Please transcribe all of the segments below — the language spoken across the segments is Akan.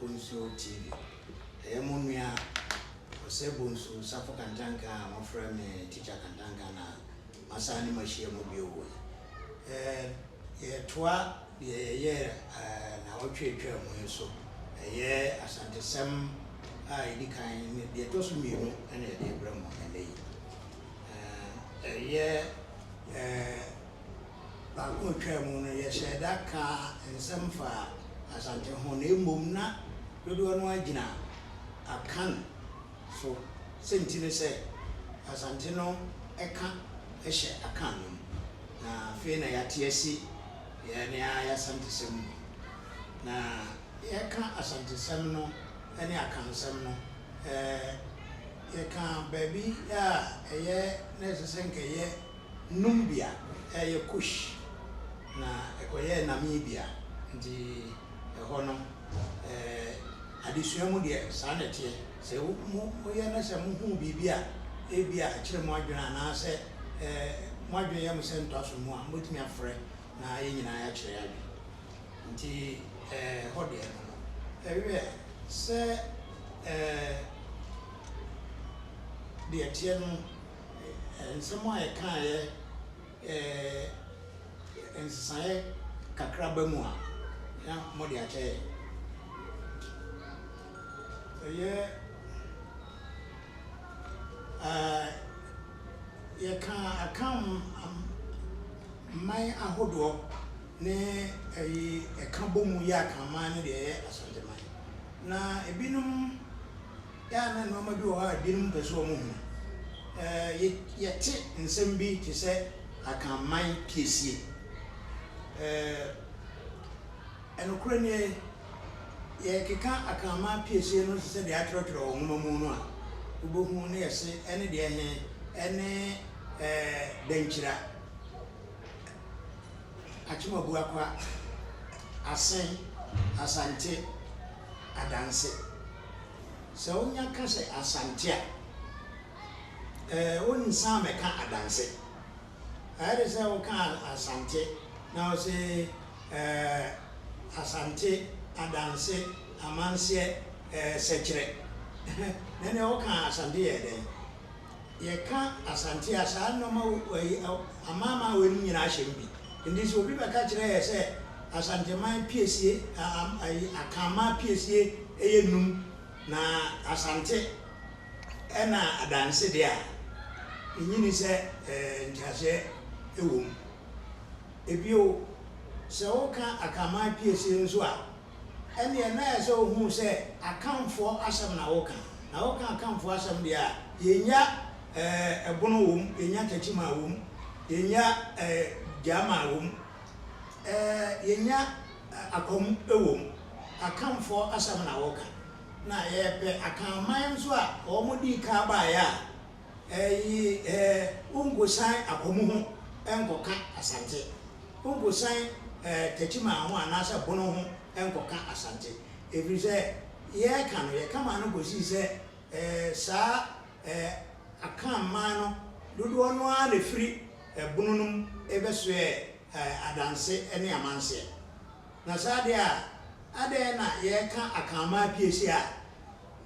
Bonsuo TV. Ɛyɛ mo nua Osei Bonsu Safo Kantanka a wɔfrɛ me Teacher Kantanka na masan ne mo ahyia mu bio wɔ yi. Yɛtoa deɛ yɛyɛɛ nnawɔtwe a ɛtwaa mu yi so. Ɛyɛ Asantesɛm a ɛdi kan ne deɛ ɛtɔ so mmienu na yɛde rebrɛ mo ɛnnɛ yi. Ɛyɛ baako a ɛtwaa mu no, yɛhyɛɛ da kaa nsɛm faa Asante ho na mmom na dodoɔ no ara gyina Akan so. Sɛ nti ne sɛ Asante no ka hyɛ Akan no mu. Na afei na yɛate asi yɛn ara yɛn Asantesɛm mu. Na yɛka Asantesɛm no ne Akansɛm no, yɛka baabi a ɛyɛ na ɛsɛ sɛ nka ɛyɛ Numbia, ɛyɛ Kush, na ɛkɔyɛɛ Namibia. Nti ɛhɔ no, adesua mu deɛ saa na ɛteɛ. Sɛ moyɛ na sɛ mohu biribi a ebia ɛkyere mo adwene anaasɛ mo adwene yɛ mo sɛ ntɔ so mu a, mobɛtumi afrɛ na yɛn nyinaa yɛakyerɛ yɛn adwene. Nti ɛhɔ deɛ no no, ɛwiɛ sɛ deɛ ɛteɛ no, nsɛm a yɛkaeɛ, nsesaeɛ kakra ba mu a, na mode akyɛ yɛn. Ɛyɛ yɛka Akan man ahodoɔ ne ɛyi ɛka bɔ mu yɛ Akanman ne deɛ ɛyɛ Asanteman. Na ebinom yɛ a na nnoɔma bi wɔ hɔ a ebinom pɛ sɛ wɔn hunu. Yɛ yɛte nsɛm bi te sɛ Akanman piesie. Nokorɛ nie, yɛrekeka Akanman piesie no te sɛ deɛ atwerɛtwerɛ wɔ nwoma mu no a, wobɛhu ne yɛse ɛne deɛ he ɛne Dankyira, Akyem Abuakwa, Asen, Asante, Adanse. Sɛ wonya ka sɛ Asante a, wonsan mmɛka Adanse. Ayɛ te sɛ woka Asante na wose eh, Asante, Adanse, Amanseɛ, eh, Sɛkyerɛ. Na ɛnneɛ woka Asante yɛ dɛn? Yɛka Asante a, saa nnoɔma wei, amanaman wei nom nyinaa hyɛ mu bi. Nti sɛ obi bɛka kyerɛ yɛ sɛ Asanteman piesie, ayi, Akanman piesie yɛ num, na Asante ɛna Adanse deɛ a, mennye nni sɛ nteaseɛ wɔ mu. Bio, sɛ woka Akanman piesie nso a, ɛnneɛ na ɛsɛ sɛ wohu sɛ Akanfoɔ asɛm na woka. Na woka Akanfoɔ asɛm deɛ a, yɛnnya Ɛbono wɔ mu, yɛnnya Techiman wɔ mu, yɛnnya Gyaaman wɔ mu, yɛnnya Akwamu wɔ mu. Akanfoɔ asɛm na woka. Na yɛpɛ Akanman nso a wɔdii kan baeɛ a, Ɛyi eh, wonkosian Akwamu ho nkɔka Asante. Wonkosian eh, Techiman ho anaasɛ Bono ho nkɔka Asante. Ɛfiri sɛ yɛreka no, yɛka maa no kɔsii sɛ eh, saa eh, Akan man no dodoɔ no ara na ɛfiri eh, Bono no mu bɛsoɛɛ eh, Adanse ne Amanseɛ. Na saa deɛ a, adɛn na yɛreka Akanman piesie a,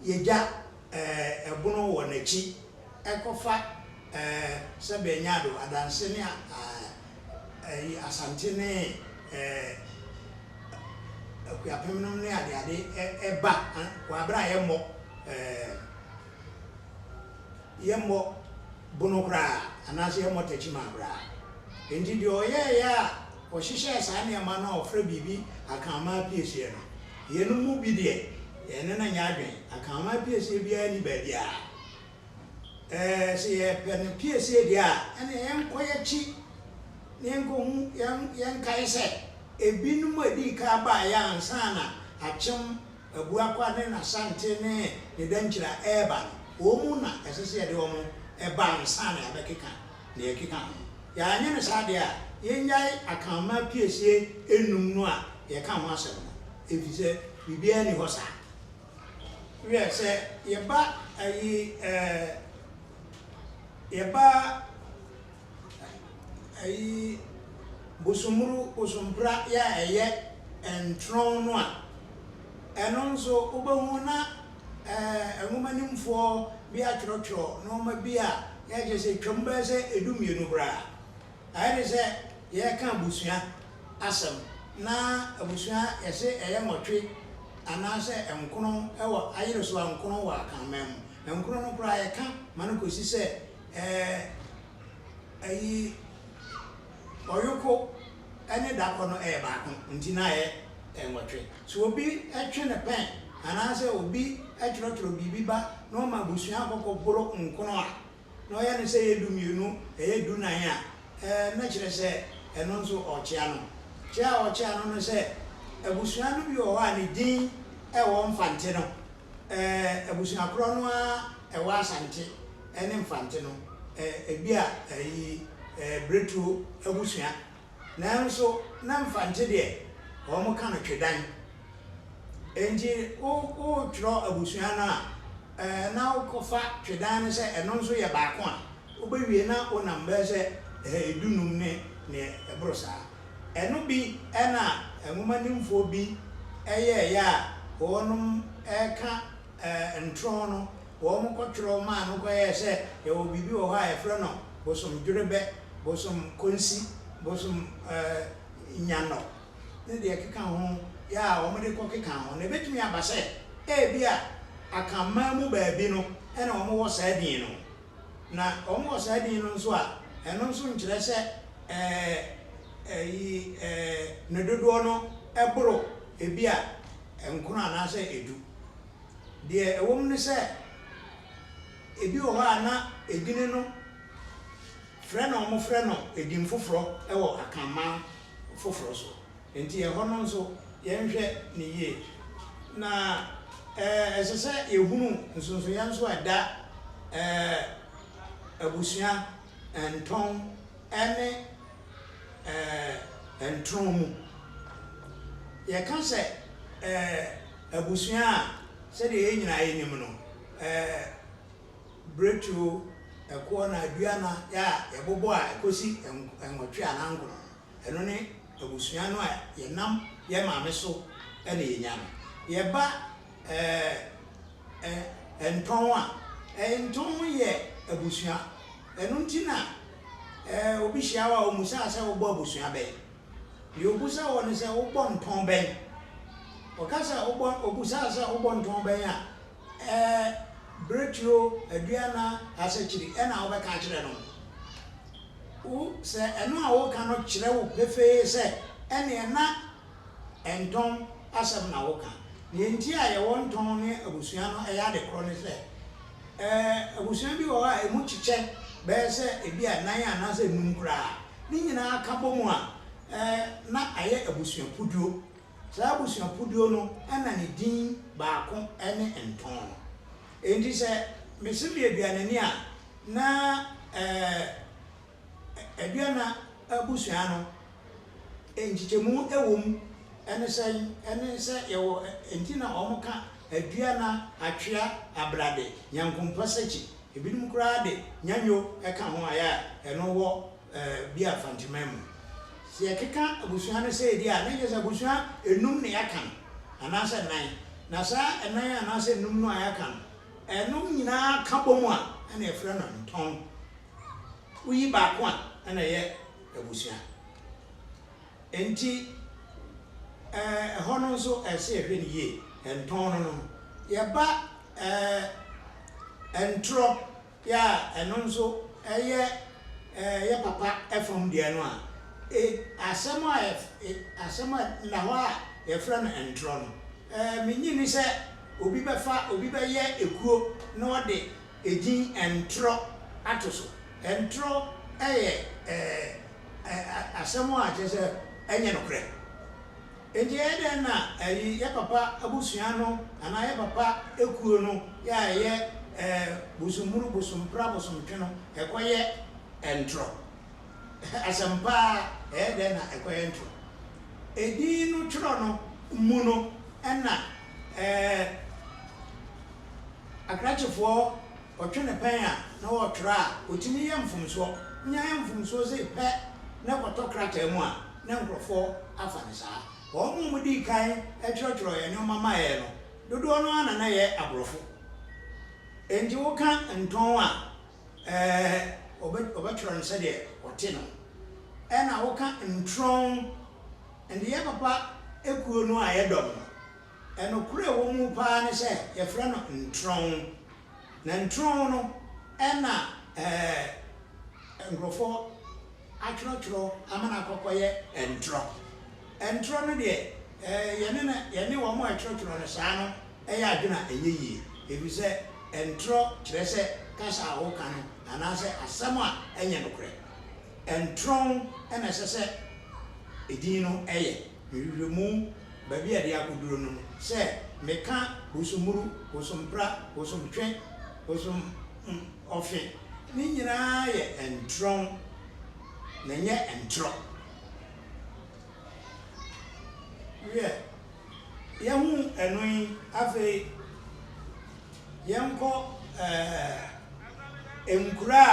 yɛgya ɛbono wɔ n'akyi kɔfa sɛbɛ Nyado, Adanse ne ayi Asante ne Akuapem nom ne adeade ba wɔ abere a yɛmmɔ yɛmmɔ bono koraa anaasɛ yɛmmɔ takyimaa koraa. Enti deɛ ɔyɛeɛ a ɔhyehyɛɛ saa nneɛma no a ɔfrɛ biribi Akanman piesie no, Yɛn mu bi deɛ, yɛne no nyɛ adwene. Akanman piesie biara nni baabiara. Ɛɛ, sɛ yɛpɛ no piesie deɛ a, ɛnneɛ yɛnkɔ yɛn akyi na yɛnkɔhu, yɛn, yɛnkae sɛ ebinom a ɛdii kan baeɛ ansa na Akyem Abuakwa ne n'Asante ne ne Dankyira reba no, wɔn mu na ɛsɛ sɛ yɛde wɔn ba ansa na yɛabɛkeka deɛ ɛkeka ho. Yɛanyɛ no saa deɛ a, yɛnnyae Akanman piesie nnum no a yɛka ho asɛm no, efisɛ biribiara nni hɔ saa. Wiɛ, sɛ yɛba ayi ɛɛ, yɛba ayi Bosommuru, Bosompra yɛ a ɛyɛ ntorɔn no a, Ɛno nso wobɛhu na nwomanimfoɔ bi atwerɛtwerɛ nnoɔma bi a yɛ kyerɛ sɛ ɛtwam bɛyɛ sɛ dummienu koraa. Ayɛ te sɛ yɛreka abusua asɛm na abusua yɛse ɛyɛ nwɔtwe anaasɛ nkono wɔ ayere so a nkono wɔ Akanman mu. Nkono no koraa yɛka ma no kɔsi sɛ ɛɛ ayi ɔyoko ne dakɔ no ɛyɛ baako nti na ayɛ nwɔtwe. Sɛ obi twe ne pɛn anaasɛ obi twerɛtwerɛ biribi ba na ɔma abusua kɔkɔ boro nkono a, na ɔyɛ no sɛ ɛyɛ dumienu, ɛyɛ dunan a, ɛɛ, na kyerɛ sɛ ɛno nso ɔrekyea no. Kyea a ɔrekyea no ne sɛ, abusua no bi wɔ hɔ a ne din wɔ Mfante no, ɛɛ, abusua korɔ no ara ɛwɔ Asante ne Mfante no, ɛɛ, ebi a ɛyi, ɛɛ, Biretuo abusua. Nanso na Mfante deɛ, wɔka no Twedan. Enti wo, woretwerɛ abusua no a, ɛɛ, na wokɔfa Twedan no sɛ ɛno nso yɛ baako a, wobɛwie na wonam bɛyɛ sɛ ɛɛ dunum ne deɛ ɛboro saa. Ɛno bi na nwomanimfoɔ bi yɛeɛ a wɔnom reka ɛɛ ntorɔn no, wɔkɔtwerɛ maa no kɔyɛɛ sɛ yɛwɔ biribi wɔ hɔ a yɛfrɛ no bosom dwerebɛ, bosom konsi, bosom ɛɛ nyanɔ ne deɛ ɛkeka ho yɛ a wɔde kɔkeka ho. Na ɛbɛtumi aba sɛ ebia Akanman mu baabi no na wɔwɔ saa din no. Na wɔwɔ saa din no nso a, ɛno nso nkyerɛ sɛ ɛɛ ɛyi ɛɛ ne dodoɔ no boro ebia nkron anaasɛ edu. Deɛ ɛwɔ mu ne sɛ, ebi wɔ hɔ a na edini no frɛ na wɔfrɛ no edin foforɔ wɔ Akanman foforɔ so. Enti ɛhɔ no nso, yɛnhwɛ no yie. Na ɛsɛ sɛ yɛhunu nsonsonoeɛ nso a ɛda abusua ntɔn ne ntorɔn mu. Yɛka sɛ abusua a, sɛdeɛ yɛn nyinaa yɛnim no, Biretuo, ɛkoɔ na aduana a yɛbobɔ a ɛkɔsi nwɔtwe anaa nkron no, ɛno ne abusua no a yɛnam yɛn maame so na yɛnya no. Yɛba ntɔn a, ntɔn yɛ abusua. Ɛno nti na obi hyia wo a ɔmmisa wo sɛ wobɔ abusua bɛn. Deɛ ɔbisa wɔ ne sɛ wobɔ ntɔn bɛn. Ɔka sɛ wobɔ, ɔbisa wo sɛ wobɔ ntɔn bɛn a, Ɛɛ, Biretuo, Aduana, Asakyiri ɛna wobɛka akyerɛ no? Wo, sɛ ɛno a woreka no kyerɛ wo pefee sɛ ɛneɛ na ntɔn asɛm na woka. Deɛ nti a yɛwɔ ntɔn ne abusua no ɛyɛ ade korɔ ne sɛ, ɛɛ, abusua bi wɔ hɔ a ɛmu kyekyɛ bɛyɛ sɛ ebia nan anaasɛ num koraa. Ne nyinaa ka bɔ mu a, ɛɛ, na ayɛ abusua puduo. Saa abusua puduo no na ne din baako ne ntɔn no. Enti sɛ mese meyɛ Aduanani a, na Aduana abusua no nkyekyɛmu wɔ mu ne sɛn? Ɛne sɛ yɛwɔ, enti na wɔka Aduana, Atwea, Abrade, Nyankompa Sakyi, ebinom koraa de Nyanyo ka ho a ɛyɛ a ɛno wɔ bi a Fanteman mu. Sɛ yɛkeka abusua no sei deɛ a, na kyerɛ sɛ abusua nnum na yɛaka no, anaasɛ nnan. Na saa nnan anaasɛ nnum no a yɛaka no, ɛnom nyinaa ka bɔ mu a, ɛna yɛfrɛ no ntɔn. Woyi baako a, ɛna ɛyɛ abusua. Enti, ɛhɔ no nso, ɛsɛ sɛ yɛhwɛ no yie, ntɔn no no. Yɛba ɛɛ ntorɔ. Yɛ a ɛno nso yɛ yɛ papa fam deɛ no a, e asɛm a yɛf e asɛm a nna hɔ a yɛfrɛ no ntorɔ no, e mennye nni sɛ obi bɛfa obi bɛyɛ ekuo na ɔde edin ntorɔ ato so. Ntorɔ yɛ ɛ ɛ asɛm a kyerɛ sɛ ɛnyɛ nokorɛ. Enti ɛyɛ dɛn na ɛyi yɛ papa abusua no anaa yɛ papa ekuo no yɛ a ɛyɛ ɛɛ bosommunu, bosompra, bosomtwe no ɛkɔyɛ ntorɔ? Asɛm pa ara, ɛyɛ dɛn na ɛkɔyɛ ntorɔ? Edin no twerɛ no mu no ɛna ɛɛ akrakyefoɔ ɔtwe ne pɛn a na ɔretwerɛ a ɔtumi yɛ mfomsoɔ. Wonya yɛ mfomsoɔ sei pɛ na ɛkɔtɔ krataa mu a, na nkurɔfoɔ afa no saa. Wɔn a wɔdii kan twerɛtwerɛɛ nneɛma maeɛ no, Dodoɔ no ara na na ɛyɛ aborɔfo. Enti woka ntɔn a, ɛɛ, wɔbɛtwerɛ no sɛdeɛ wɔte no. Ɛna woka ntrɔn, nneyɛɛ papa kuo no a yɛdɔm no, ɛnokorɛ a ɛwɔ mu pa ara ne sɛ yɛfrɛ no ntrɔn. Na ntrɔn no na ɛɛ, nkurɔfoɔ atwerɛtwerɛ ama no akɔkɔyɛ ntorɔ. Ntorɔ no deɛ, ɛɛ, yɛne no, yɛne wɔn a ɛtwerɛtwerɛ no saa no yɛ adwene a ɛnyɛ yie, ɛfiri sɛ ntorɔ kyerɛ sɛ kasa a woka no anaasɛ asɛm a ɛnyɛ nokorɛ. Ntorɔn na ɛsɛ sɛ edin no yɛ. Nhwehwɛmu, baabi a ɛde akɔduro no no, sɛ meka bosommuru, bosompra, bosomtwe, bosom ɔfe, ne nyinaa yɛ ntorɔn na ɛnyɛ ntorɔ. Wiɛ, yɛahu ɛno yi, afei yɛnkɔ ɛɛ nkura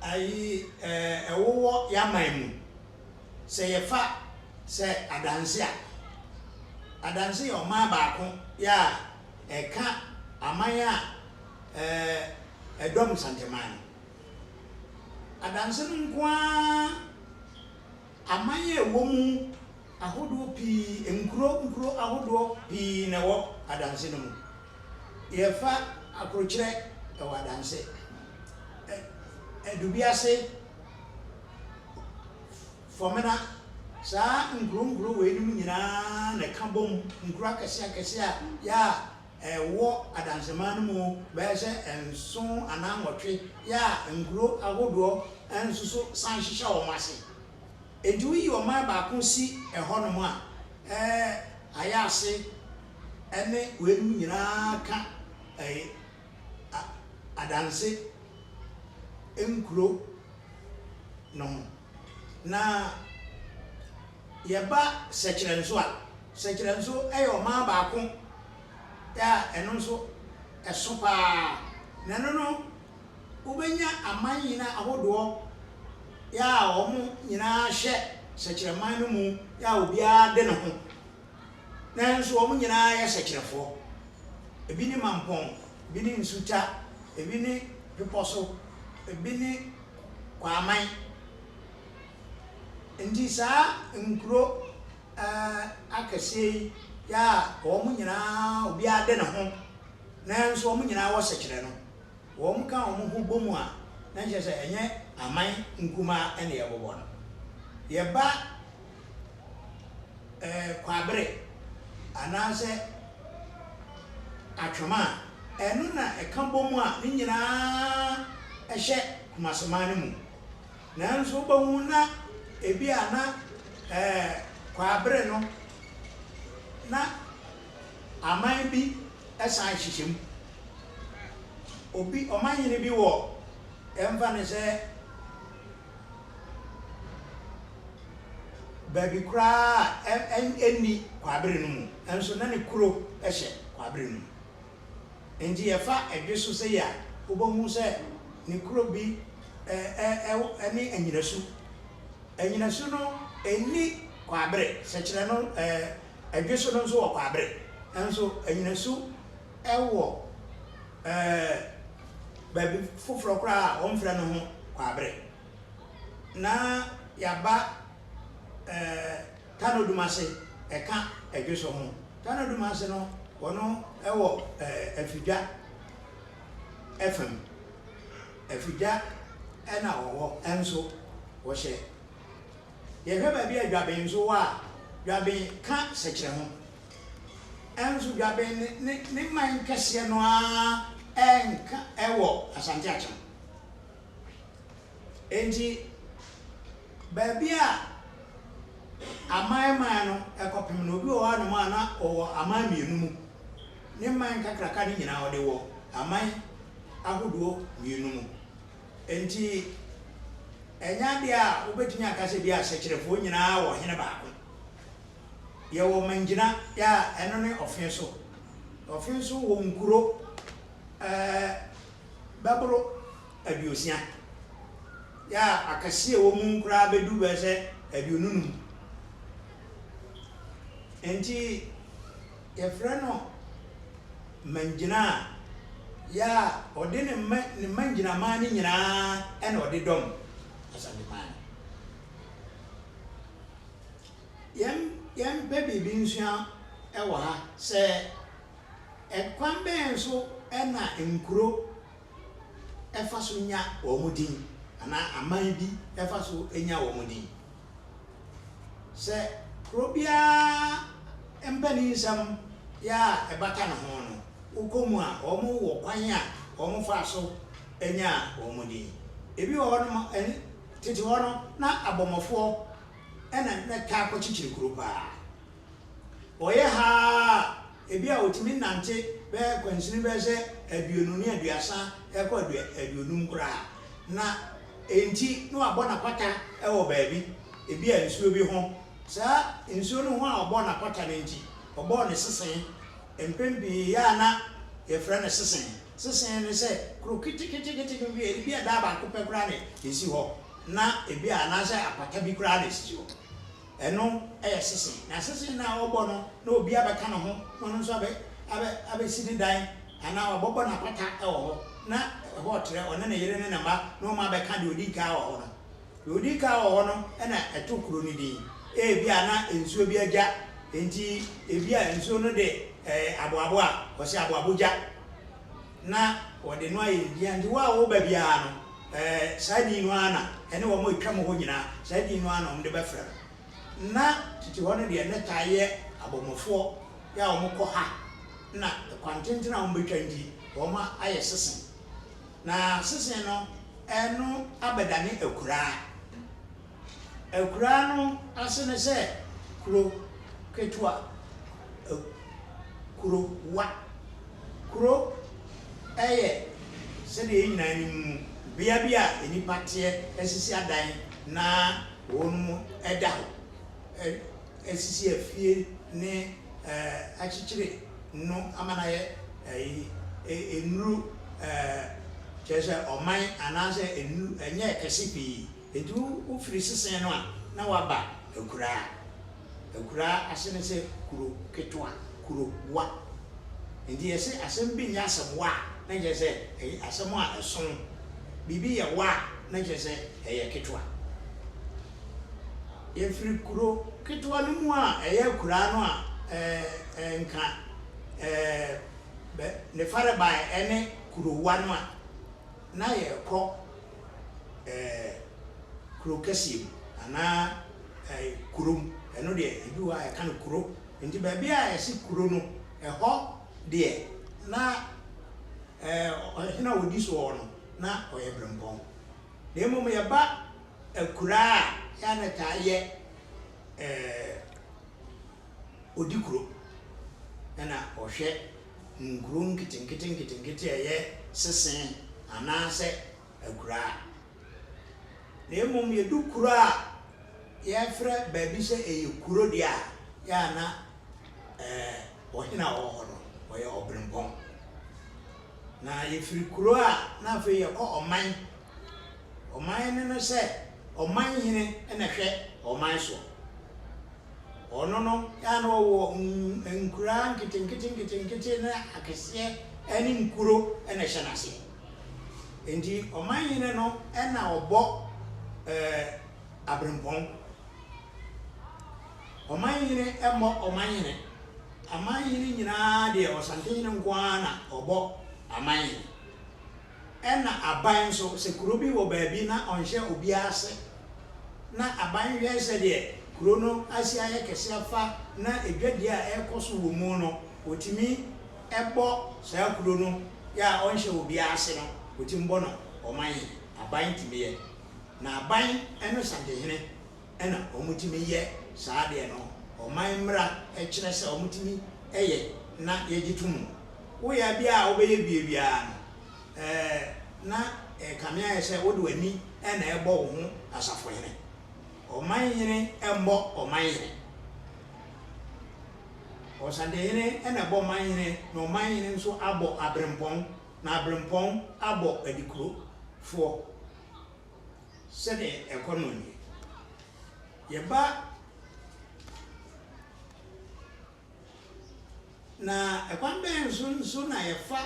a ayi ɛɛ ɛwowɔ y'aman mu. Sɛ yɛfa sɛ Adanse a, Adanse yɛ ɔman baako yɛ a ɛka aman a ɛɛ ɛdɔm Nsanteman no. Adanse no nko ara, aman a ɛwɔ mu ahodoɔ pii, nkuro nkuro ahodoɔ pii na ɛwɔ Adanse no mu. Yɛfa Akorokyerɛ, ɛwɔ Adanse. Adubiase, Fɔmena, saa nkuro nkuro weinom nyinaa na ɛka bom, nkuro akɛseɛ akɛseɛ a yɛ a ɛwɔ Adanseman no mu bɛyɛ sɛ nson anaa nwɔtwe yɛ a nkuro ahodoɔ nso so san hyehyɛ wɔn ase. Enti woyi ɔman baako si ɛhɔnom a, ɛɛ Ayaase ne weinom nyinaa ka ɛɛ Adanse nkuro no ho. Na yɛba Sɛkyerɛ nso a, Sɛkyerɛ nso yɛ ɔman baako a ɛno nso ɛso pa ara. Na ɛno no, wobɛnya aman nyina ahodoɔ a wɔn nyinaa hyɛ Sɛkyerɛman no mu a obiara de ne ho. Nanso wɔn nyinaa yɛ Sɛkyerɛfoɔ. Ebi ne Mampɔn, ebi ne Nsuta, ebi ne Bepɔso, ebi ne Kwaman. Nti saa nkuro akɛseɛ yi yɛ a wɔn nyinaa obiara de ne ho nanso wɔn nyinaa wɔ sɛkyerɛ no, wɔn ka wɔn ho bɔ mu a na kyerɛ sɛ ɛnyɛ aman nkumaa na yɛbobɔ no. Yɛba Kwaabere anaasɛ Atwoma a, ɛno na ɛka bɔ mu a ne nyinaa hyɛ Kumaseman no mu. Nanso wobɛhu na ebia na ɛɛ Kwaabere no na aman bi san hyehyɛ mu. Obi, ɔmanhene bi wɔ, yɛmfa no sɛ baabi koraa a ɛnni Kwaabere no mu, nso na ne kuro hyɛ Kwaabere no mu. Enti yɛfa ɛdwe so sei a, wobɛhu sɛ ne kuro bi ne Anyinasu. Anyinasu no ɛnni Kwaabere, sɛkyerɛ no ɛdwe so no nso wɔ Kwaabere. Nso Anyinasu wɔ baabi foforɔ koraa a wɔmfrɛ no ho Kwaabere. Na yɛaba Tano Dumase, ɛka ɛdwe so ho. Tano Dumase no, wɔno wɔ Afidwa fam. Afidwa na wɔwɔ nso wɔhyɛ. Yɛhwɛ baabi a Dwaben nso wɔ a, Dwaben ka Sɛkyerɛ ho. Nso Dwaben ne ne ne man kɛseɛ no ara nka wɔ Asante Akyem. Enti baabi a aman man no kɔpem no, obi wɔ hɔ anom a na ɔwɔ aman mmienu mu. Ne man kakraka no nyinaa ɔde wɔ aman ahodoɔ mmienu mu. Enti ɛnyɛ adeɛ a wobɛtumi aka sɛ bi a Sɛkyerɛfoɔ nyinaa wɔ hene baako. Yɛwɔ Mangyina a ɛno ne Ɔfe so. Ɔfe so wɔ nkuro ɛɛ bɛboro aduosia, yɛ a akɛseɛ a ɛwɔ mu koraa bɛdu bɛyɛ sɛ 25. Enti. yɛfrɛ no Mangyina a, yɛ a ɔde ne mma ne Mangyinaman no nyinaa na ɔde dɔm Asanteman no. Yɛn yɛmpɛ biribi nsua wɔ ha sɛ ɛkwan bɛn so na nkuro fa so nya wɔn din anaa aman bi fa so nya wɔn din. Sɛ kuro biara mpaninsɛm yɛ a ɛbata ne ho no, wokɔ mu a, wɔwɔ kwan a wɔfaa so nyaa wɔn din. Ebi wɔ hɔnom a, tete hɔ no, na abɔmmɔfoɔ na na ɛtaa kɔkyekyere kuro paa. Ɔyɛ haa a, ebia otumi nante bɛyɛ kwansini bɛyɛ sɛ aduonu ne aduasa kɔ aduonum koraa, na enti na wabɔ n'apata wɔ baabi, ebia nsuo bi ho. Saa nsuo no ho a ɔbɔɔ n'apata no nti, ɔbɔɔ no sese. Mpɛn pii yɛ a na yɛfrɛ no sese. Sese ne sɛ kuro ketekete bi, ebia daa baako pɛ koraa na ɛsi hɔ, na ebia anaasɛ apata bi koraa na ɛsisi hɔ. Ɛno yɛ sese. Na sese no a ɔbɔ no na obi abɛka ne ho na ɔno nso abɛ abɛ abɛsi ne dan anaa wabɔbɔ n'apata wɔ hɔ na ɛhɔ retrɛ, ɔne ne yere ne ne mma na wɔn abɛka deɛ ɔdi kan wɔ hɔ no. Deɛ ɔdi kan wɔ hɔ no na ɛto kuro no din. Ebia na nsuo bi agya, enti ebia nsuo no de ɛɛ aboabo a, wɔse aboabo gya. Na wɔde no ayɛ ne din. Enti wo a woreba biara no, ɛɛ, saa din no ara na ɛne wɔn a ɛtwam hɔ nyinaa, saa din no ara na wɔde bɛfrɛ no. Ná tete hɔ no deɛ, na ɛtaa yɛ abɔmmɔfoɔ yɛ a wɔkɔ ha, na kwan tenten a wɔbɛtwa nti, wɔayɛ sese. Na sese no, ɛno abɛdane akuraa. Akuraa no ase ne sɛ kuro ketewa, kurowa. Kuro yɛ sɛdeɛ yɛn nyinaa nim no, bea bi a nnipa teɛ asisi adan na wɔn da hɔ, asisi afie ne akyekyere no ama no ayɛ ayi, nnuru kyerɛ sɛ ɔman anaasɛ nnuru, ɛnyɛ kɛse pii. Enti wofiri sese no a, na woaba akuraa. Akuraa ase ne sɛ kuro ketewa, kuro wa. Enti yɛse asɛm bi nyɛ asɛm wa a, na kyerɛ sɛ ɛyɛ asɛm a ɛso. Biribi yɛ wa a, na kyerɛ sɛ ɛyɛ ketewa. Yɛfiri kuro ketewa no mu a ɛyɛ akuraa no a, ɛɛ nka ɛɛ ne farebae ne kurowa no a, na yɛrekɔ ɛɛ kuro kɛseɛ mu anaa ɛɛ kurom. Ɛno deɛ ebi wɔ hɔ a yɛka no kuro. Nti baabi a yɛse kuro no, ɛhɔ deɛ na ɛɛ ɔhene a ɔdi soɔ no, na ɔyɛ berempɔn. Na mmom yɛba akuraa a, yɛ a na ɛtaa yɛ ɛɛ ɔdi kuro na ɔhwɛ nkuro nketenkete nketenkete a ɛyɛ sese anaasɛ akuraa. Na mmom yɛdu kuro a yɛfrɛ baabi sɛ ɛyɛ kuro deɛ a, yɛ a na ɔhene a ɔwɔ hɔ no, ɔyɛ ɔberempɔn. Na yɛfiri kuro a na afei yɛkɔ ɔman. Ɔman no ne sɛ ɔman hene na ɛhwɛ ɔman soɔ. Ɔno no, yɛ a na ɔwɔ nkuraa nketenkete nketenkete ne akɛseɛ ne nkuro na ɛhyɛ n'ase. Enti ɔman hene no na ɔbɔ aberempɔn. Ɔman hene mmɔ ɔman hene. Aman hene nyinaa deɛ Ɔsantehene nko ara na ɔbɔ aman hene. Ɛna aban nso, sɛ kuro bi wɔ baabi na ɔnhyɛ obiara ase, na aban hwɛ sɛdeɛ kuro no asi ayɛ kɛse afa na dwadie a ɛrekɔ so wɔ mu no, wɔtumi bɔ saa kuro no yɛ a ɔnhyɛ obiara ase no, wɔtumi bɔ no ɔman hene. Aban tumi yɛ. Na aban ne Santehene na wɔtumi yɛ saa adeɛ no, ɔman mmara kyerɛ sɛ wɔtumi yɛ na yɛgye to mu. Woyɛ biara a wobɛyɛ bie biara no, ɛɛ na ɛkame ayɛ sɛ wode w'ani na ɛrebɔ wo ho asafohene. Ɔman hene mmɔ ɔman hene. Ɔsantehene na ɛbɔ ɔman hene na ɔman hene nso abɔ aberempɔn na aberempɔn abɔ adikurofoɔ. Sɛdeɛ ɛkɔ no nie. Yɛba. Na ɛkwan bɛn so nso na yɛfa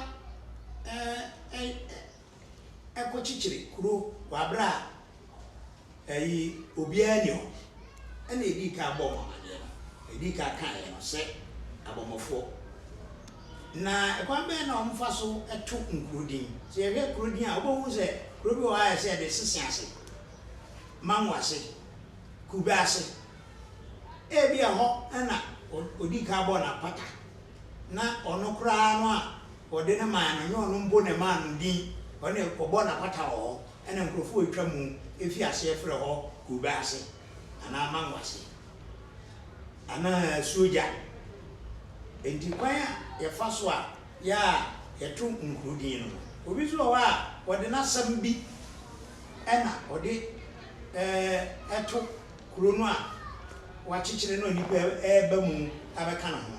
kɔkyekyere kuro wɔ aberɛ a ɛyi obiara nni hɔ? Ɛna yɛdii kan bɔɔ mo amaneɛ no, yɛdii kan kaeɛ no sɛ abɔmmɔfoɔ. Na ɛkwan bɛn na wɔfa so to nkuro din? Sɛ yɛhwɛ kuro din a, wobɛhu sɛ kuro bi wɔ hɔ a ɛsɛ yɛde sese ase, mango ase, kube ase. Ebia ɛhɔ na ɔdii kan bɔɔ n'apata, na ɔno koraa no a wɔde no mae no, ɛnyɛ ɔno mpo na ɛmaa no din, ɔno na ɔbɔɔ n'apata wɔ hɔ, ɛnna nkurɔfoɔ a wɔatwa mu fii aseɛ frɛ hɔ kube ase anaa mango ase anaa asuogya. Enti kwan a yɛfa so a yɛ a yɛto nkuro din no no, obi nso wɔ hɔ a ɔde n'asɛm bi na ɔde to kuro no a wɔakyekyere no a nnipa reba mu abɛka ne ho no.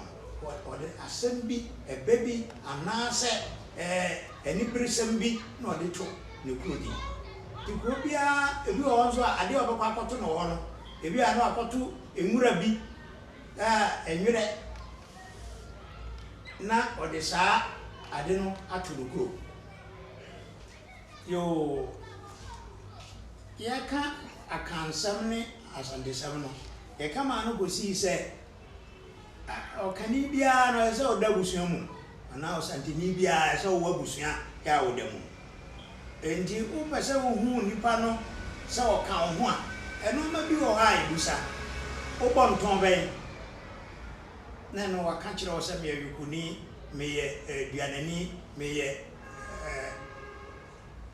Ɔde asɛm bi, ɛbɛ bi anaasɛ aniberesɛm bi na ɔde to ne kuro din. Nti kuro biara, ebi wɔ hɔ nso a adeɛ a ɔbɛkɔ akɔto no wɔ hɔ no, ebi a na wakɔto nwura bi a ɛnwerɛ na ɔde saa ade no ato no kuro. Yoo, yɛka Akansɛm ne Asantesɛm no, yɛka maa no kɔsii sɛ ɔkani biara no ɛsɛ sɛ ɔda abusua mu anaa ɔsanteni biara ɛsɛ sɛ ɔwɔ abusua a ɔda mu. Enti wopɛ sɛ wohu nipa no sɛ ɔka wo ho a, nnoɔma bi wɔ hɔ a yɛbisa. Wobɔ ntɔn bɛn? Na ɛno waka kyerɛ wo sɛ meyɛ Yokoni, meyɛ Aduanani, meyɛ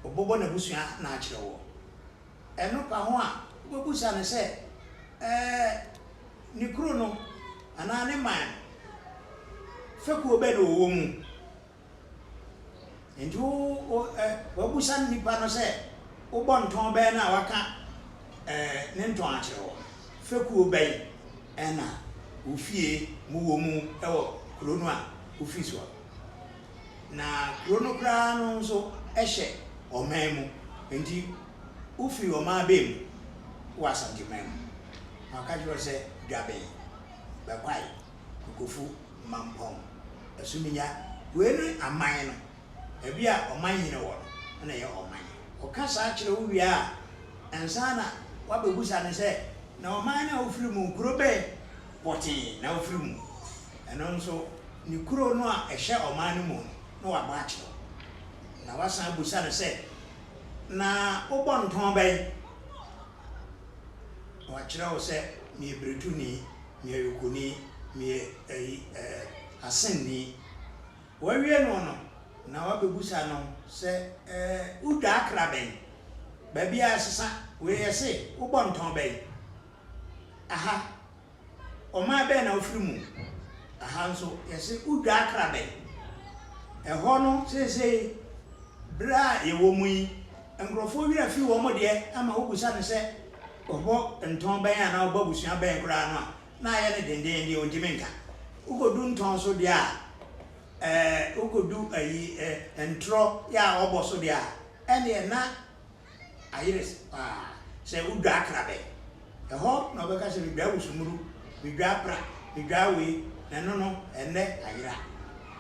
ɔbɛbɔ n'abusua na akyerɛ woɔ. Ɛno ka ho a, wobɛbisa no sɛ ne kuro no anaa ne man no, fekuo bɛn na ɔwɔ mu? Enti wo wo ɛ wabisa nipa no sɛ wobɔ ntɔn bɛn no a waka ɛ ne ntɔn akyerɛ wo. Fekuo bɛn na wo fie mu wɔ mu wɔ kuro no a wofi soɔ no. Na kuro no koraa no nso hyɛ ɔman mu. Enti wofiri ɔman bɛn mu wɔ Asanteman mu? Na waka kyerɛ wo sɛ Dwaben, Bɛkwae, Kokofu. Mampɔn, Asuminya, wei ne aman no, baabi a ɔman hene wɔ no na ɛyɛ ɔman. Ɔka saa kyerɛ wo wie a, ansa na woabɛbusa no sɛ, na ɔman no a wofiri mu, kuro bɛn pɔtee na wofiri mu? Ɛno nso, ne kuro no a ɛhyɛ ɔman no mu no, na wabɔ akyerɛ wo. Na woasan abusa no sɛ, na wobɔ ntɔn bɛn? Na wakyerɛ wo sɛ, meyɛ Biretuni. Meyɛ Yokoni, meyɛ ayi ɛɛ Asenni. Wawie no no, na wabɛbusa no sɛ ɛɛ wodwa akra bɛn? Baabi a ɛsesa, wei yɛse wobɔ ntɔn bɛn? Aha, ɔman bɛn na wofiri mu? Aha nso yɛse wodwa akra bɛn? Ɛhɔ no seesei berɛ a yɛwɔ mu yi, nkurɔfoɔ werɛ afi wɔn deɛ ama wobisa no sɛ Ɔbɔ ntɔn bɛn anaa ɔbɔ abusua bɛn koraa no a, na ayɛ no dendeenden, ɔntumi nka. Wokɔdu ntɔn so deɛ a, ɛɛ, wokɔdu ayi, ɛ, ntorɔ yɛ a ɔbɔ so deɛ a, ɛnneɛ na ayere paa. Sɛ wodwa akra bɛn? Ɛhɔ na ɔbɛka sɛ medwa wusumuru, medwa apra, medwa wei, na ɛno no, ɛnnɛ ayera.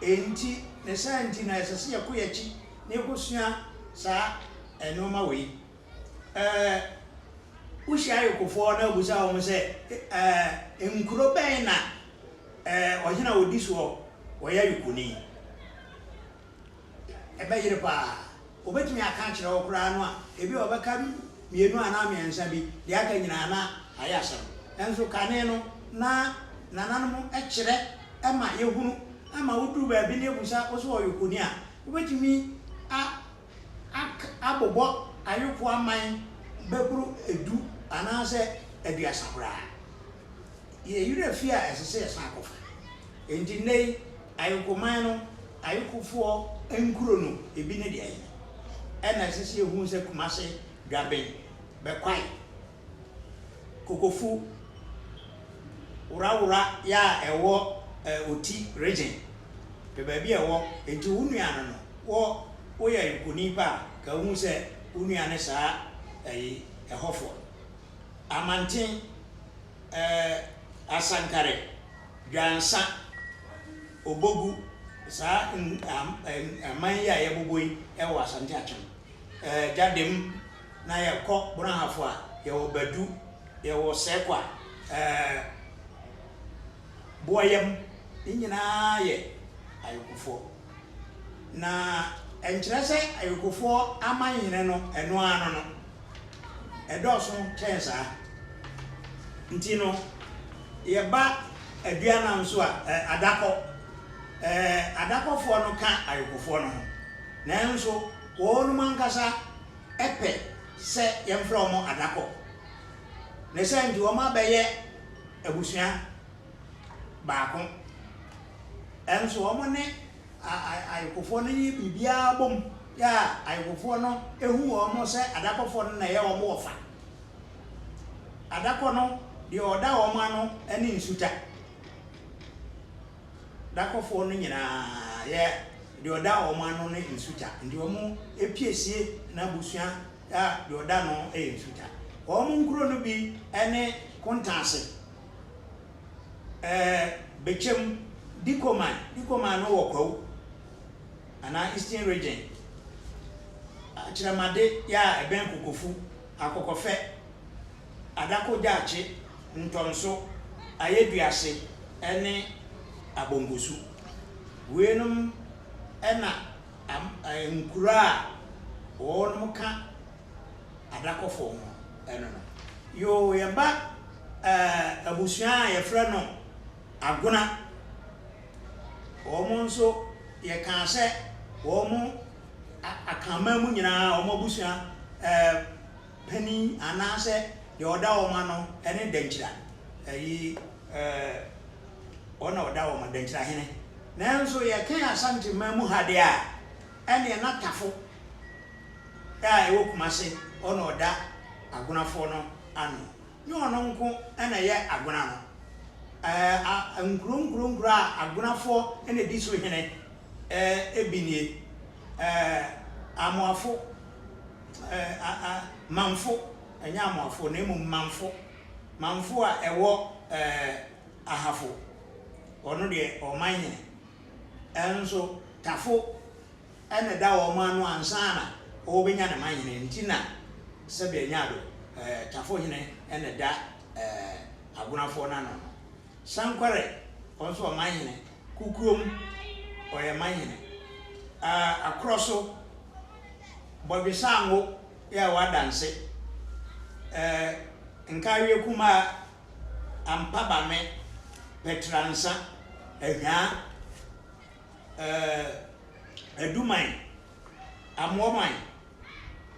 Enti, ne saa nti na ɛsɛ sɛ yɛkɔ yɛn akyi na yɛkɔsua saa nnoɔma wei. Ɛɛ, wohyia ayokofoɔ na wobisa wɔn sɛ, Ɛɛ, nkuro bɛn na ɛɛ ɔhene a ɔdi soɔ ɔyɛ ayokoni? Ɛbɛyere paa. Wɔbɛtumi aka akyerɛ wo koraa no a, ebi a wɔbɛka mmienu anaa mmiɛnsa bi, deɛ aka nyinaa na ayɛ asɛm. Nanso kane no, na nananom kyerɛ ma yɛhunu, ma woduru baabi na yɛbisa wo sɛ ɔyokoni a, wobɛtumi a ak abobɔ ayoko aman bɛboro du anaasɛ aduasa koraa. Yɛn werɛ fi a ɛsɛ sɛ yɛsan kɔfa. Enti nnɛ yi, ayokoman no, ayokofoɔ nkuro no, ebi ne deɛn? Ɛna ɛsɛ sɛ yɛhu sɛ Kumase, Dwaben, Bɛkwae, Kokofu, Worawora yɛ a ɛwɔ Oti region, pɛ baabi a ɛwɔ, enti wo nua no no, wɔ woyɛ ayokoni pa a, ka wohu sɛ wo nua ne saa ɛyi ɛhɔfoɔ no. Amanten, ɛɛ Asankare, Dwansa. Obogu, saa aman yi a yɛbobɔ yi wɔ Asante Akyem. Gyadem na yɛkɔ Brong-Ahafo a, yɛwɔ Badu, yɛwɔ Sɛkwa, Boayam, ne nyinaa yɛ Ayokofoɔ. Na ɛnkyerɛ sɛ Ayokofoɔ amanhene no, ɛno ara no no, ɛdɔɔso kyɛn saa. Nti no, yɛba Aduana nso a, Adakɔ, Adakɔfoɔ no ka Ayokofoɔ no ho. Nanso wɔnom ankasa pɛ sɛ yɛmfrɛ wɔn Adakɔ. Ne saa nti wɔabɛyɛ abusua baako. Nso wɔn ne Ayekofoɔ no yɛ biribiara bom yɛ a Ayekofoɔ no hu wɔn sɛ Adakɔfoɔ no na ɛyɛ wɔn wɔfa. Adakɔ no, deɛ ɔda wɔn ano ne Nsuta. Adakɔfoɔ no nyinaa yɛ deɛ ɔda wɔn ano ne Nsuta. Nti wɔn piesie n'abusua a deɛ ɔda ano yɛ Nsuta. Wɔn nkuro no bi ne Kontaase, ɛɛ Bekyem, Dikoman, Dikoman no wɔ Kwawu anaa Eastern Region, Akyerɛmade yɛ a ɛbɛn Kokofu, Akɔkɔfɛ, Adako Gyaakye, Ntɔnso, Ayeduase ne Abongosu. Weinom na am nkuro a wɔnom ka adakɔfoɔ ho ɛno no. Yoo yɛba eh, abusua a yɛfrɛ no Agona, wɔn nso yɛkaa sɛ wɔn Akanman mu nyinaa wɔn abusua eh, panin anaasɛ deɛ ɔda wɔn ano ne Dankyira, ɛyi eh, wɔn na ɔda wɔn ano, Dankyira hene. Nanso yɛka Asanteman mu ha deɛ a, ɛneɛ na Tafo a ɛwɔ Kumase hɔ na ɔda Agonafoɔ no ano. Nyɛ ɔno nko na ɛyɛ Agona no. Ɛɛ nkuro nkuro nkuro a Agonafoɔ na ɛdi so hene ɛɛ bi nie, ɛɛ Amoafo, ɛɛ a a Manfo, ɛnyɛ Amoafo na mmom Manfo, Manfo a ɛwɔ ɛɛ Ahafo, ɔno deɛ ɔman hene. Ɛnso Tafo na ɛda wɔn ano ansa na wɔrebɛnya ne manhene nti na sɛdeɛ Nyado tafohene na ɛda Agonafoɔ no ano no. Sankware, ɔno nso ɔmanhene. Kukurom, ɔyɛ manhene. Akorɔso, Bɔdwesango yɛ a ɛwɔ Adanse. Nkaweɛ Kumaa, Ampabame, Pɛtransa, Ahwaa. ɛɛ Aduman, Amoaman,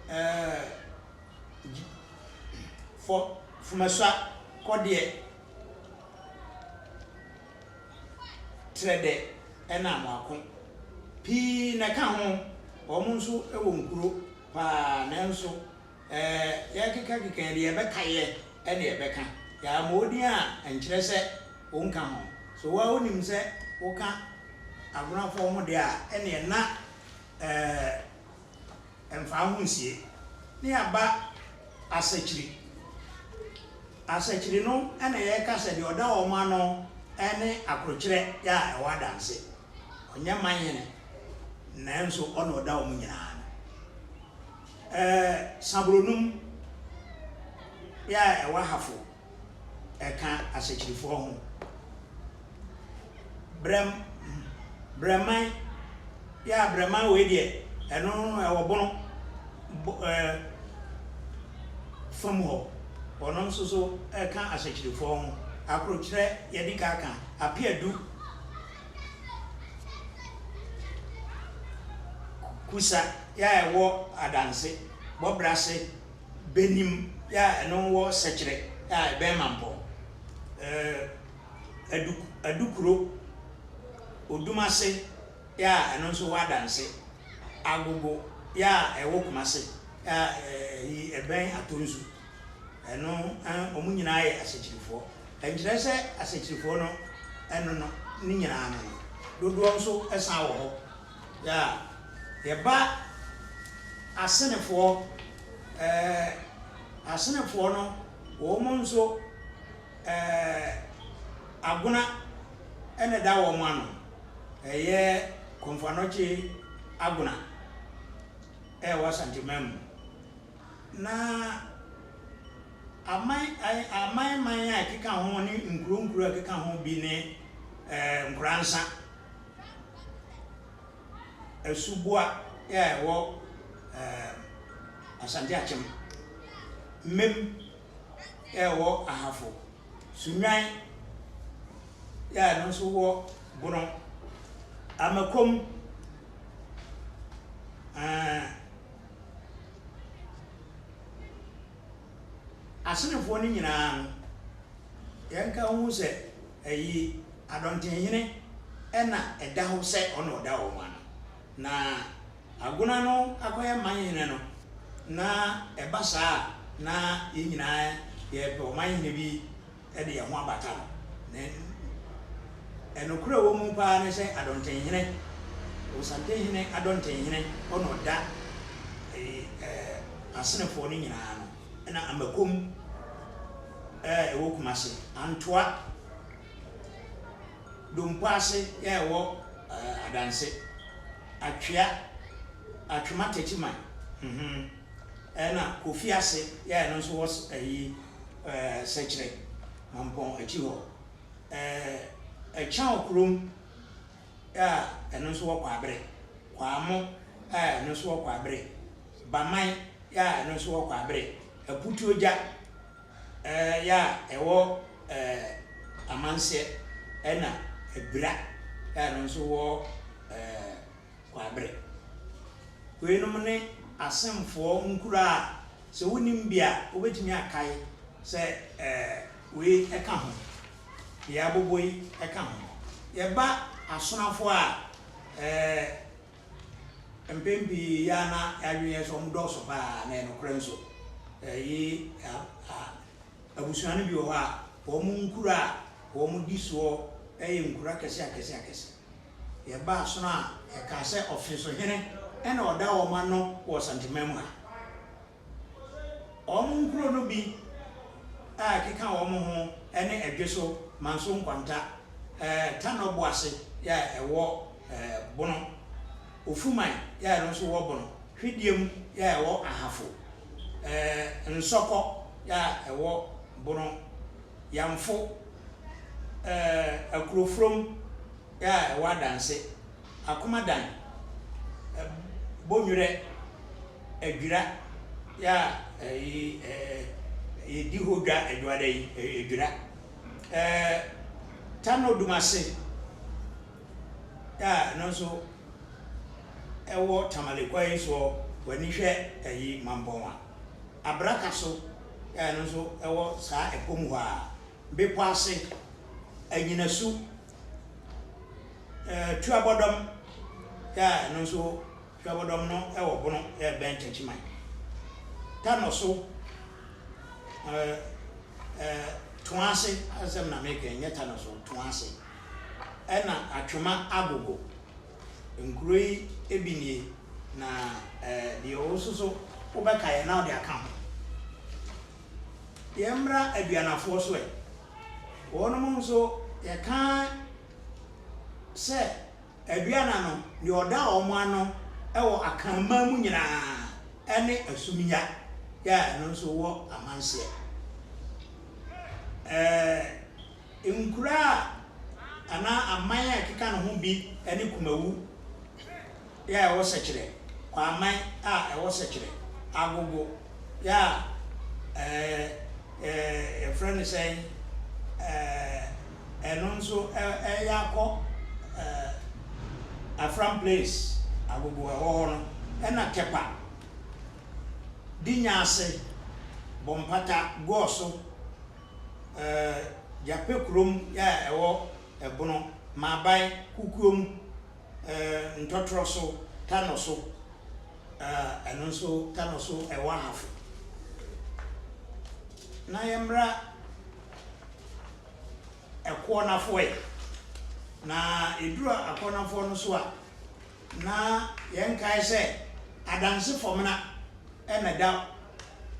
ɛɛ Fɔ, Fumasua, Kɔdeɛ, Trɛdɛ ɛna Amoako. Pii na ɛka ho, wɔn nso wɔ nkuro paa nanso Ɛɛ, yɛkekakeka yi, deɛ yɛbɛkaeɛ ne yɛbɛka. Yɛammɔ wo din a, ɛnkyerɛ sɛ wonka ho. So wo ara wonim sɛ woka Agonafoɔ ho deɛ a, ɛnneɛ na ɛɛ, mfa wo ho nsie. Ne yɛaba Asakyiri. Asakyiri no na yɛreka sɛ deɛ ɔda wɔn ano ne Akorokyerɛ a ɛwɔ Adanse. Ɔnyɛ manhene, nanso ɔna ɔda wɔn nyinaa ano. Ɛɛ Saboronum yɛ a ɛwɔ Ahafo ɛka Asekyirifoɔ ho. Brɛm Brɛman yɛ a Brɛman wei deɛ ɛno ɛwɔ Bono bo ɛɛ fam hɔ. Ɔno nso so ɛka Asekyirifoɔ ho. Akorokyerɛ yɛdi ka aka Apeadu. Kusa yɛ a ɛwɔ Adanse, Bɔbrase, Benim yɛ a ɛno wɔ Sɛkyerɛ yɛ a ɛbɛn Mampɔn, Adu Adukuro, Odumase yɛ a ɛno nso wɔ Adanse, Agogo yɛ a ɛwɔ Kumase yɛ a ɛbɛn Atonsu. Ɛno wɔn nyinaa yɛ asekyirifoɔ. Ɛnkyerɛ sɛ asekyirifoɔ no ɛno no ne nyinaa no no. Dodoɔ nso san wɔ hɔ. Yeah. Yɛba Asenefoɔ, ɛɛ Asenefoɔ no wɔn nso ɛɛ Agona na ɛda wɔn ano. ɛyɛ Komfo Anokye Agona a ɛwɔ Asanteman mu. Na aman aman man a ɛkeka ho ne nkuro nkuro a ɛkeka ho bi ne Nkoransa, Asuboa a ɛwɔ Asante Akyem, Mem a ɛwɔ Ahafo, Sunnwan a ɛno nso wɔ Bono, Amakom, Asenefoɔ no nyinaa no, yɛnka nhu sɛ ɛyi Adɔntenhene na ɛda hɔ sɛ ɔna ɔda wɔn ano. Na Agona no akɔyɛ manhene no, na ɛba saa a, na yɛn nyinaa yɛrepɛ ɔmanhene bi de yɛn ho abata no. Na nokorɛ a ɛwɔ mu pa ara ne sɛ Adɔntenhene, Osantehene Adɔntenhene, ɔna ɔda Asenefoɔ no nyinaa ano. Ɛna Amakom a ɛwɔ Kumase, Antoa, Dompo ase a ɛwɔ Adanse, Atwea, Atwema Techiman, ɛna Kofi ase a ɛno nso wɔ ayi Sɛkyerɛ, Mampɔn akyi hɔ, Ɛkyaw kurom a ɛno nso wɔ Kwaabere, Kwaamo a ɛno nso wɔ Kwaabere, Baman a ɛno nso wɔ Kwaabere, Aputuogya yɛ a ɛwɔ Amanseɛ ɛna Abira a ɛno nso wɔ Kwaabere. Weinom ne Asemfoɔ nkuro a sɛ wonim bi a wobɛtumi akae sɛ wei ka ho, deɛ abobɔ yi ka ho. Yɛba Asonafoɔ a, Mpɛn pii yɛ a na yɛadwene yɛ sɛ wɔdɔɔso paa, na ɛyɛ nokorɛ nso. Ɛyi abusua no bi wɔ hɔ a, wɔn nkuro a wɔdi soɔ yɛ nkuro akɛse akɛse akɛse. Yɛba Asono a, yɛkaa sɛ Ɔfesohene na ɔda wɔn ano wɔ Santeman mu ha. Wɔn nkuro no bi a ɛkeka wɔn ho ne Ɛdweso, Manso Nkwanta, Tanɔ Boase a ɛwɔ Bono, Ofuman a ɛno nso wɔ Bono, Hwedeam a ɛwɔ Ahafo, Nsɔkɔ a ɛwɔ Bono, Yamfo, Akurofurom a ɛwɔ Adanse, Akomadan, Bonwerɛ, Adwira yɛ a ɛyi ɛɛ yɛdi hɔ dwa Adwuada yi, Adwira. Ɛɛ Tano Dumase yɛ a ɛno nso ɛwɔ Tamale kwan yi soɔ, w'ani hwɛ ɛyi Mampɔn a. Abraka so yɛ a ɛno nso ɛwɔ saa ɛpɔ mu hɔ ara. Bepɔ ase, Anyinasu, ɛɛ Tuabɔdɔm yɛ a ɛno nso Hwɛbɔdɔm no wɔ Bono rebɛn Techiman. Tanɔ so Toa ase asɛm na meka yi, nyɛ Tanɔ so, Toa ase. Ɛna Atwoma Agogo. Nkuro yi bi nie, na deɛ wo nso so wobɛkaeɛ na wode aka ho. Yɛmmra Aduanafoɔ so ɛ. Wɔnom nso yɛka sɛ Aduana no, deɛ ɔda wɔn ano wɔ Akanman mu nyinaa ne Asumya a ɛno nso wɔ Amanseɛ. Ɛɛ nkuro a anaa aman a ɛkeka ne ho bi ne Kumawu a ɛwɔ Sɛkyerɛ, Kwaman a ɛwɔ Sɛkyerɛ, Agogo a ɛɛ yɛfrɛ no sɛn ɛɛ. Ɛno nso ɛyɛ akɔ Afram Place agogo ɛwɔ hɔ no ɛna Tɛpa, Dinya ase, Bɔmpata, Goɔso, Gyapɛ kurom yɛ a ɛwɔ Ɛbono, Maaban, Kukuom, Ntɔtorɔ so, Tanɔ so, ɛno nso Tanɔ so ɛwɔ Ahafo. Na yɛmmra. Ɛkoɔnafoɔ ɛ. Na ɛduru akɔɔnafoɔ no so a, na yɛnkae sɛ Adanse Fɔmena na ɛda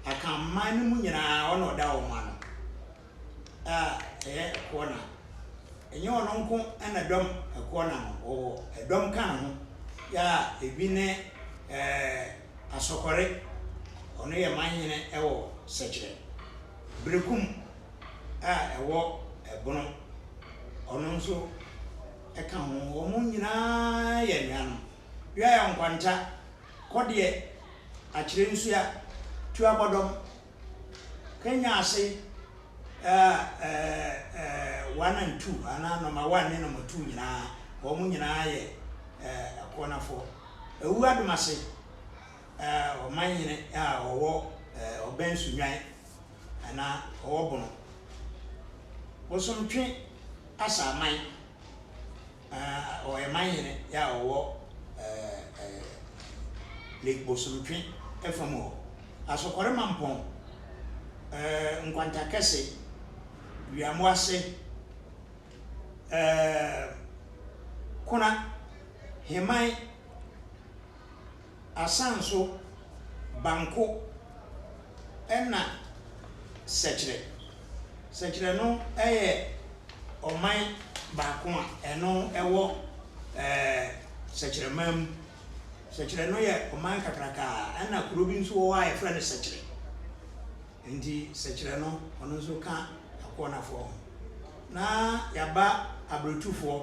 Akanman no mu nyinaa, ɔna ɔda wɔn ano a ɛyɛ Ɛkoɔna. Ɛnyɛ ɔno nko na dɔm ɛkoɔ na no, ɔwɔ ɛdɔm ka ne ho yɛ a ebi ne Asɔkɔre, ɔno yɛ manhene wɔ Sɛkyerɛ. Berekum a ɛwɔ Ɛbono, ɔno nso ka ho. Wɔn nyinaa yɛ anuanom. Duayɛ Nkwanta, Kɔdeɛ, Akyerɛ Nsua, Tuabɔdɔm, Kenya ase 1 and 2 anaa nɔma 1 ne nɔma 2 nyinaa, wɔn nyinaa yɛ Akoɔnafoɔ. Awu Adomase, ɔmanhene a ɔwɔ Ɔbɛn Sunnwan anaa ɔwɔ Bono. Bosomtwe Asaman, ɔyɛ manhene a ɔwɔ Lake Bosomtwe fa mu hɔ. Asɔkɔre Mampɔn, Nkwanta Kɛse, Wiamoase, Kona, Heman, Asanso, Banko ɛna Sɛkyerɛ. Sɛkyerɛ no yɛ ɔman baako a ɛno ɛwɔ Sɛkyerɛman mu. Sɛkyerɛ no yɛ ɔman kakraka ɛna kuro bi nso wɔ hɔ a yɛfrɛ no Sɛkyerɛ. Nti Sɛkyerɛ no ɔno nso ka Akoɔnafoɔ ho. Na yɛaba Abiretufoɔ.